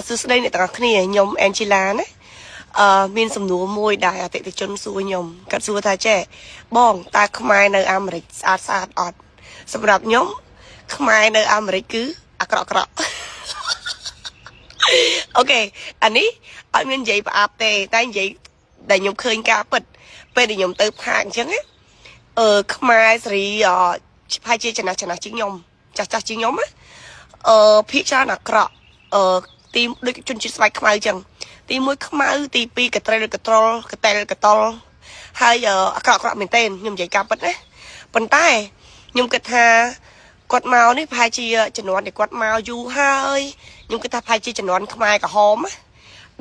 សួស្តីអ្នកទាំងអស់គ្នាខ្ញុំ Angela ណាមានសំណួរមួយដែលអតិថិជនសួរខ្ញុំគាត់សួរថាចេះបងតើខ្មែរនៅអាមេរិកស្អាតស្អាតអត់សម្រាប់ខ្ញុំខ្មែរនៅអាមេរិកគឺអាក្រក់អាក្រក់ okay អានេះអត់មាននិយាយប្រអាប់ទេតែនិយាយដែលខ្ញុំឃើញការពិតពេលដែលខ្ញុំទៅផាកអញ្ចឹងណាខ្មែរសេរីអប្រហែលជាចំណាស់ចំណាស់ជាងខ្ញុំចាស់ចាស់ជាងខ្ញុំណាភាគច្រើនអាក្រក់ទីដូចជនជាតិស្បែកខ្មៅអញ្ចឹងទី1ខ្មៅទី2កត្រេលកត្រុលកតែលកតលហើយអាក្រក់អាក្រក់មែនទែនខ្ញុំនិយាយការពិតណាប៉ុន្តែខ្ញុំគិតថាគាត់មកនេះប្រហែលជាជំនាន់ដែលគាត់មកយូរហើយខ្ញុំគិតថាប្រហែលជាជំនាន់ខ្មែរក្រហមណា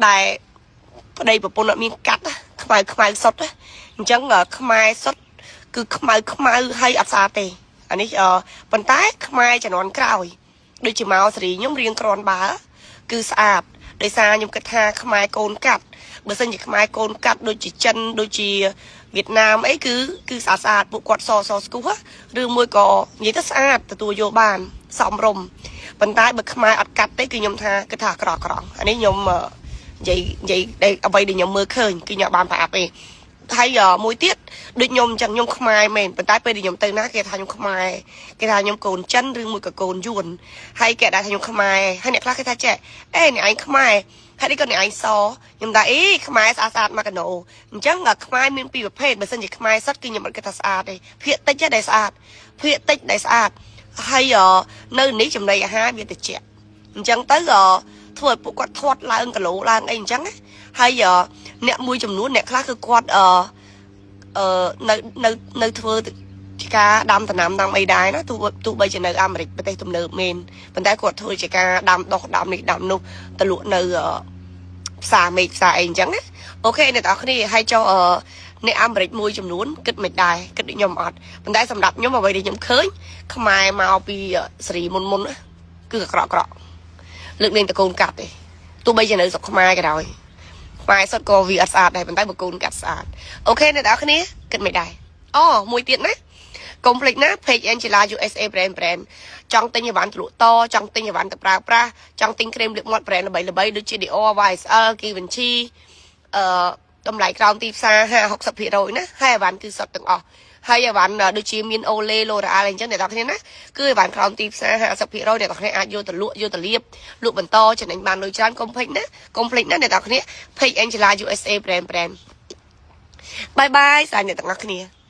ដែលប្តីប្រពន្ធអត់មានកាត់ណាខ្មៅខ្មៅសុទ្ធណាអញ្ចឹងខ្មែរសុទ្ធគឺខ្មៅខ្មៅហើយអត់ស្អាតទេអានេះប៉ុន្តែខ្មែរជំនាន់ក្រោយដូចជាមកសេរីខ្ញុំរៀងក្រាន់បើគឺស្អាតដោយសារខ្ញុំគិតថាខ្មែរកូនកាត់បើសិនជាខ្មែរកូនកាត់ដូចជាចិនដូចជាវៀតណាមអីគឺគឺស្អាតស្អាតពួកគាត់សសស្គុះឬមួយក៏និយាយទៅស្អាតទទួលយកបានសមរម្យប៉ុន្តែបើខ្មែរអត់កាត់ទេគឺខ្ញុំថាគឺថាអាក្រក់អាក្រក់អានេះខ្ញុំនិយាយនិយាយអ្វីដែលខ្ញុំមើលឃើញគឺខ្ញុំបានប្រអាប់ទេហើយមួយទៀតដូចខ្ញុំអញ្ចឹងខ្ញុំខ្មែរមែនប៉ុន្តែពេលដែលខ្ញុំទៅណាគេថាខ្ញុំខ្មែរគេថាខ្ញុំកូនចិនឬមួយក៏កូនយួនហើយគេថាខ្ញុំខ្មែរហើយអ្នកខ្លះគេថាចេះអេអ្នកឯងខ្មែរហើយនេះក៏អ្នកឯងសខ្ញុំថាអីខ្មែរស្អាតស្អាតមកកណោអញ្ចឹងខ្មែរមានពីរប្រភេទបើសិនជាខ្មែរសុទ្ធគឺខ្ញុំអត់គិតថាស្អាតទេភាគតិចទេដែលស្អាតភាគតិចដែលស្អាតហើយនៅនេះចំណីអាហារវាតិចអញ្ចឹងទៅធ្វើឲ្យពួកគាត់ធាត់ឡើងគីឡូឡើងអីអញ្ចឹងណាហើយអ្នកមួយចំនួនអ្នកខ្លះគឺគាត់អឺអឺនៅនៅនៅធ្វើជាការដាំដំណាំដាំអីដែរណាទោះទោះបីជានៅអាមេរិកប្រទេសទំនើបមែនប៉ុន្តែគាត់ធ្វើជាការដាំដុះដាំនេះដាំនោះទៅលក់នៅផ្សារមេឃផ្សារអីអញ្ចឹងណាokay អ្នកទាំងអស់គ្នាហើយចុះអ្នកអាមេរិកមួយចំនួនគិតមិនដែរគិតដូចខ្ញុំអត់ប៉ុន្តែសម្រាប់ខ្ញុំអ្វីដែលខ្ញុំឃើញខ្មែរមកពីសេរីមុនមុនគឺអាក្រក់អាក្រក់លើកលែងតកូនកាត់ទេទោះបីជានៅស្រុកខ្មែរក៏ដោយខ្មែរសុទ្ធក៏វាអត់ស្អាតដែរប៉ុន្តែបើកូនកាត់ស្អាត okay អ្នកទាំងអស់គ្នាគិតមិនដែរអូមួយទៀតណាកុំភ្លេចណា page Angela USA brand brand ចង់ទិញអីវ៉ាន់ទៅលក់តចង់ទិញអីវ៉ាន់ទៅប្រើប្រាស់ចង់ទិញក្រែមលាបមាត់ brand ល្បីៗដូចជា Dior YSL Givenchy តម្លៃក្រោមទីផ្សារ50 60%ណាហើយអីវ៉ាន់គឺសុទ្ធទាំងអស់ហើយអីវ៉ាន់ដូចជាមាន Olay L'Oreal អីចឹងអ្នកនរគ្នាណាគឺអីវ៉ាន់ក្រោមទីផ្សារ50%អ្នកនរគ្នាអាចយកទៅលក់យកទៅលាបលក់បន្តចំណេញបានលុយច្រើនកុំភ្លេចណាកុំភ្លេចណាអ្នកនរគ្នា page Angela USA brand brand bye bye ស្អាតអ្នកទាំងអស់គ្នា។